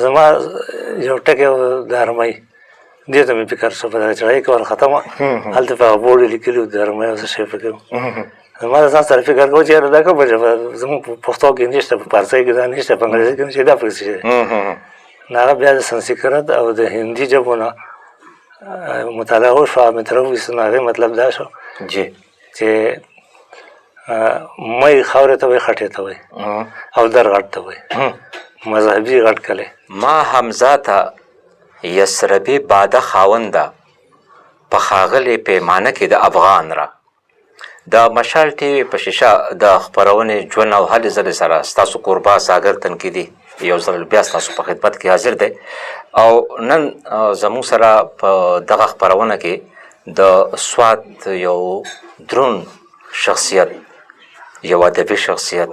زما یو ټکی د ارمۍ دې ته مې فکر شو، په دغه چړای کې ورختمه، هلته په هغه بورډ یې لیکلي وو د ارمۍ او څه شی پکې وو. زما د ځان سره فکر کوو چې یاره دا کومه ژبه زموږ په پښتو کې نشته، په فارسۍ کې دا نشته، په انګریزي کې نشته، دا پکې څه شی دی؟ نو هغه بیا د سنسکرت او د هندي ژبو نه مطالعه وشوه، مې ترې وویست. نو هغې مطلب دا شو جی چې مې خاورې ته وایي، خټې ته وایي او در غټ ته وایي، مذهبي غټ کلی. ما حمزه ته یثربي باده خاونده په ښاغلې پیمانه کې د افغان را د مشال ټي وي په شیشه د خپرونې ژوند او هلې ځلې سره ستاسو کوربه ساګر تنقیدي یو ځل بیا ستاسو په خدمت کې حاضر دی. او نن زموږ سره په دغه خپرونه کې د سوات یو درون شخصیت، یو ادبي شخصیت،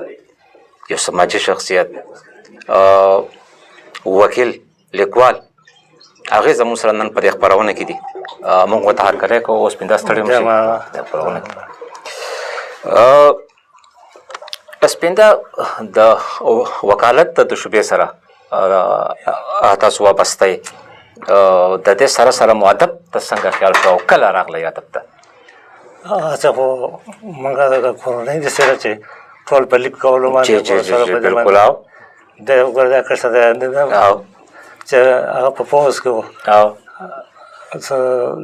یو سماجي شخصیت، وکیل، لیکوال، هغې زموږ سره نن په دې خپرونه کې دي. موږ ورته هرکلی کوو. اوس پنده ستړي مه شئ خپرونه کې. سپینده د وکالت د شعبې سره تاسو وابسته یې، د دې سره سره مو ادب ته څنګه خیال شو او کله راغلی ادب ته؟ هسې خو موږ د کورنۍ د سره چې ټول په لیک کولو باندې بالکل او د وګوره دا کښته ده چې هغه په پوځ کې و، څه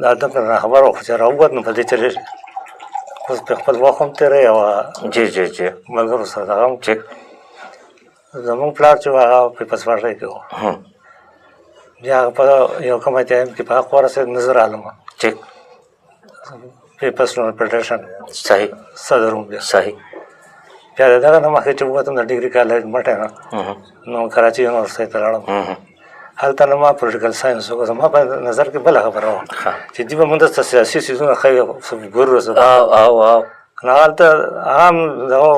د ادب نه خبر و، خو چې راووت نو په دې چلې اوس په خپل وخت هم تېری او جی جی جی ملګرو سره دغه هم زموږ پلار چې و هغه پیپلز پارټۍ کې و، بیا هغه په یو کوم ټایم کې په حق ورسېد، نه زه راغلم پیپلز فډرېشن صحیح صدر وم بیا. صحیح بیا د دغه نه مخکې چې ووتم د ډګري کالج مټه نه، نو کراچي یونیورسټۍ ته لاړم. هلته نو ما پولیټیکل ساینس وکړ. زما په نظر کې بله خبره وه چې دوی به موږ ته سیاسي څیزونه ښیي، څه ګورو څه. او او نو هلته عام دغه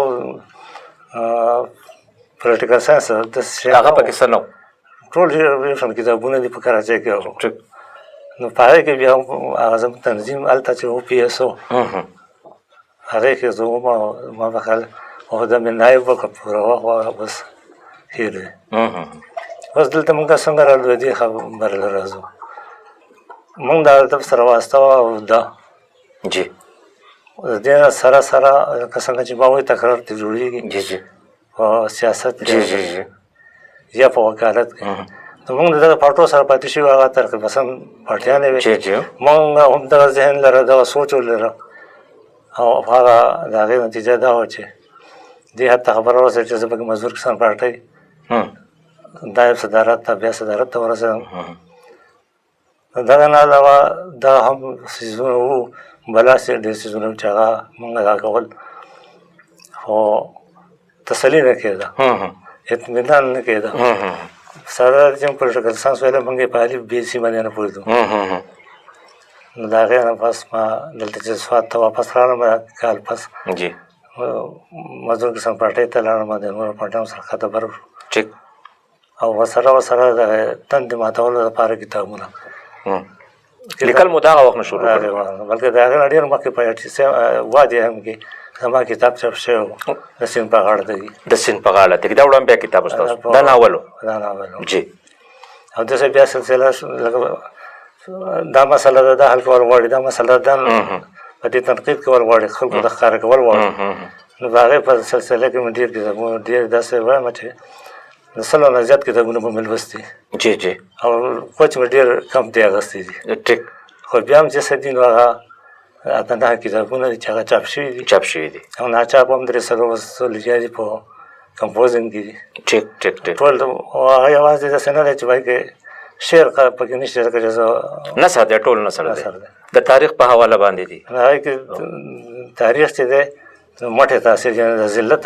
پولیټیکل ساینس داسې شی هغه پکې څه نه و، ټول یو شان کتابونه دي په کراچۍ کې. نو په هغې کې بیا هغه زموږ تنظیم هلته چې و پي ایس او هغې کې زه وم، ما به خیال عهده مې نایب وکړه، پوره وخت وه، بس هېر دی. بس دلته موږ څنګه رالو دې خبرې له راځو، موږ د ادب سره واسطه وه او ده جی د دې نه سره سره لکه څنګه چې ما وایي تکرار ته جوړېږي جی جی په سیاست کې جی جی جی یا په وکالت کې. نو موږ د دغه پارټو سره پاتې شوي، هغه ترقي پسند پارټیانې وې. موږ هم دغه ذهن لره، دغه سوچ ولره، او هغه د هغې نتیجه دا وه چې دې حد ته خبره ورسېده چې زه پکې مزدور کسان پارټۍ نایب صدارت ته بیا صدارت ته ورسېدم. دغه نه علاوه دا هم څیزونه وو، بلا څه ډېر څیزونه وو چې هغه موږ دا کول، خو تسلي نه کېده، اطمینان نه کېده. سره چې موږ پولیټیکل ساینس ویله، موږ یې په الف بي سي باندې نه پوهېدو. نو د هغې نه پس ما دلته چې سوات ته واپس راغلم کال پس جی مزدور کسان پارټۍ ته لاړم، د نورو پارټیانو سره خبر شو ټیک، او ورسره ورسره د تندې ماتولو لپاره کتابونه لیکل مو دغه وخت نه شروع کړل؟ بلکې د هغې نه ډېر مخکې په وادي هم کې زما کتاب چاپ شوی و، د سیند په غاړه دی. د سیند په غاړه دی دا وړاندې بیا کتاب ستاسو دا ناول و؟ دا ناول و جی. او داسې بیا سلسله لکه دا مسله ده دا حل کول غواړي، دا مسله ده په دې تنقید کول غواړي، خلکو ته ښکاره کول غواړي. نو د هغې په سلسله کې مې ډېر کتابونه، ډېر داسې وایم چې د سلو نه زیات کتابونه به مې لوستي جی جی، او کوچ مې ډېر کم دی اخیستي دي. ټیک. خو بیا هم چې څه دي نو هغه اته نهه کتابونه دي چې هغه چاپ شوي دي. چاپ شوي دي. او ناچاپ هم 300 څه لګیا دي په کمپوزینګ کې دي. ټیک ټیک ټیک. ټول هغه یوازې داسې نه دی چې پکې شعر پکې نشته، ځکه چې زه نثر دی، ټول نثر دی، د تاریخ په حواله باندې دي. هغه کې تاریخ چې دی مټه تاثیر، یعنې د ذلت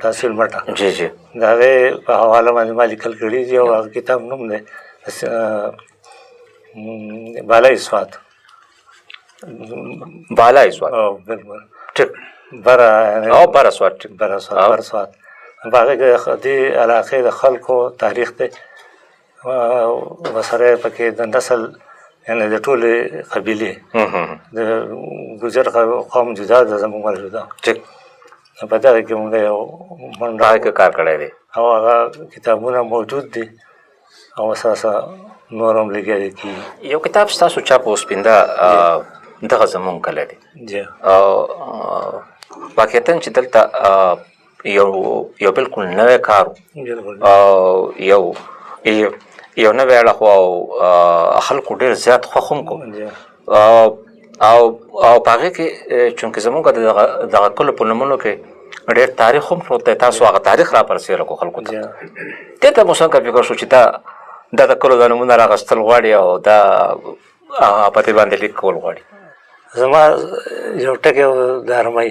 تاثیر مټه جی جی، د هغې په حواله باندې ما لیکل کړي دي. او هغه کتاب نوم دی بالای سوات. بالای سوات، بالکل ټیک. بره او بره سوات، ټیک، بره سوات، بر سوات. په هغې کې دې علاقې د خلکو تاریخ دی، ورسره پکې د نسل یعنې د ټولې قبیلې، د ګجر قوم جدا ده، زموږ جدا. ټیک. په دغه کې موږ یو منډه کې کار کړی دی او هغه کتابونه موجود دي. او اساسا نور هم لګیا دي کېږي. یو کتاب ستاسو چاپ او سپینده دغه زمونږ کلی دی. جی. او واقعیتاً چې دلته یو بالکل نوی کار و، او یو نوی اړخ و، او خلکو ډېر زیات خوښ هم کو. او او په هغې کې چونکې زمونږ د دغه کلو په نومونو کې ډېر تاریخ هم پروت دی، تاسو هغه تاریخ را برسېره کړو خلکو ته. دې ته مو څنګه فکر شو چې دا د کلو د نومونه راغستل غواړي او دا په دې باندې لیک کول غواړي؟ زما یو ټکی د ارمۍ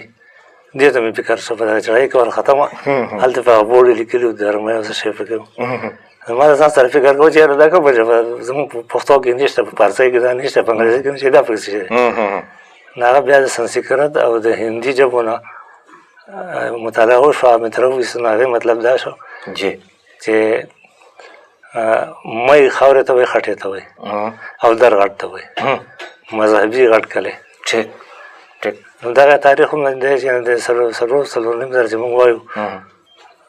دې ته مې فکر شو، په دغه چړهایي کې ورختم، هلته په هغه بورډ یې لیکلي وو د ارمۍ او څه شی پکې وو. زما د ځان سره فکر کوو چې یاره دا کومه ژبه زموږ په پښتو کې نشته، په فارسۍ کې دا نشته، په انګریزي کې نشته، دا پکې څه شی دی؟ نو هغه بیا د سنسکرت او د هندي ژبو نه مطالعه وشوه، مې ترې وویست. نو هغې مطلب دا شو چې مۍ خاورې ته وایي، خټې ته وایي او در غټ ته وایي، مذهبي غټ کلی. ټیک ټیک. نو دغه تاریخ هم دی چې د 4.5 زره چې موږ وایو،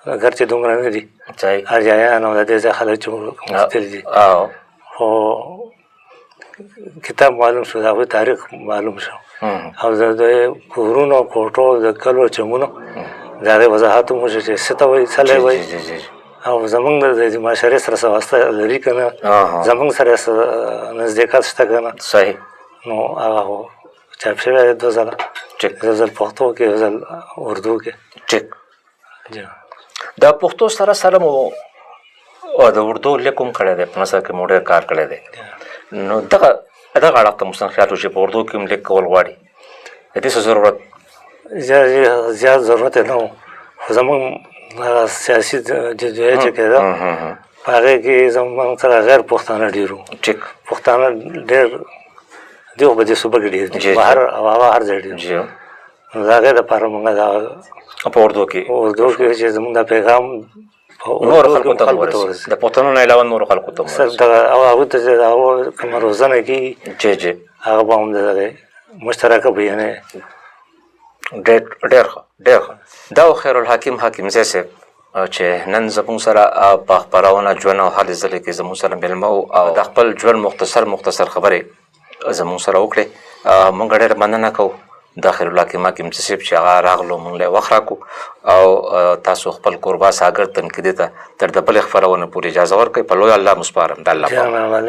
اګر چې دومره نه دي اریایان او د دې ځای خلک چې موږ دي، خو کتاب معلوم شو، د هغوی تاریخ معلوم شو او د کورونو، کوټو، د کلو، چمونو د هغې وضاحت هم وشو چې څه ته وایي، څه لی وایي، او زمونږ د معاشرې سره څه واسطه لري که نه، زمونږ سره څه نزدېکت شته که نه. نو هغه خو چاپ شوی دی دوه ځله، یو ځل پښتو کې، یو ځل اردو کې. د پښتو سره سره مو د اردو لیک هم کړی دی، په نثر کې مو ډېر کار کړی دی. نو دغه اړخ ته مو څنګه خیال شو چې په اردو کې هم لیک کول غواړي؟ د دې څه ضرورت؟ زیات ضرورت یې نه و، خو زمونږ هغه سیاسي جدوجهد چې کېده په هغې کې زمونږ سره غیر پښتانه ډېر وو. پښتانه ډېر دي، خو په دې صوبه کې ډېر دي، بهر او هغه هر ځای ډېر دي. نو د هغې دپاره مونږ دا په اردو کې، چې زمونږ دا پیغام نور خلکو ته ورسي، د پښتنو نه علاوه نور خلکو ته ورسي. دغه او هغوی ته چې د هغو کومه روزنه کېږي، جی جی، هغه به هم د دغې مشترکه بیانې. ډېر ډېر ښه، ډېر ښه. دا و خیرالحکیم حکیمزی صاحب چې نن زموږ سره په خپرونه ژوند او هلې ځلې کې زموږ سره مېلمه و او د خپل ژوند مختصر مختصر خبرې زموږ سره وکړې. موږ ډېره مننه کوو د خیرالحکیم حکیمزي صاحب چې هغه راغلو، موږ له یې وخت راکړو او تاسو خپل کوربه ساګر تنقیدي ته تر د بلې خپرونې پورې اجازه ورکړئ. په لوی الله مو سپارم، د الله په امان.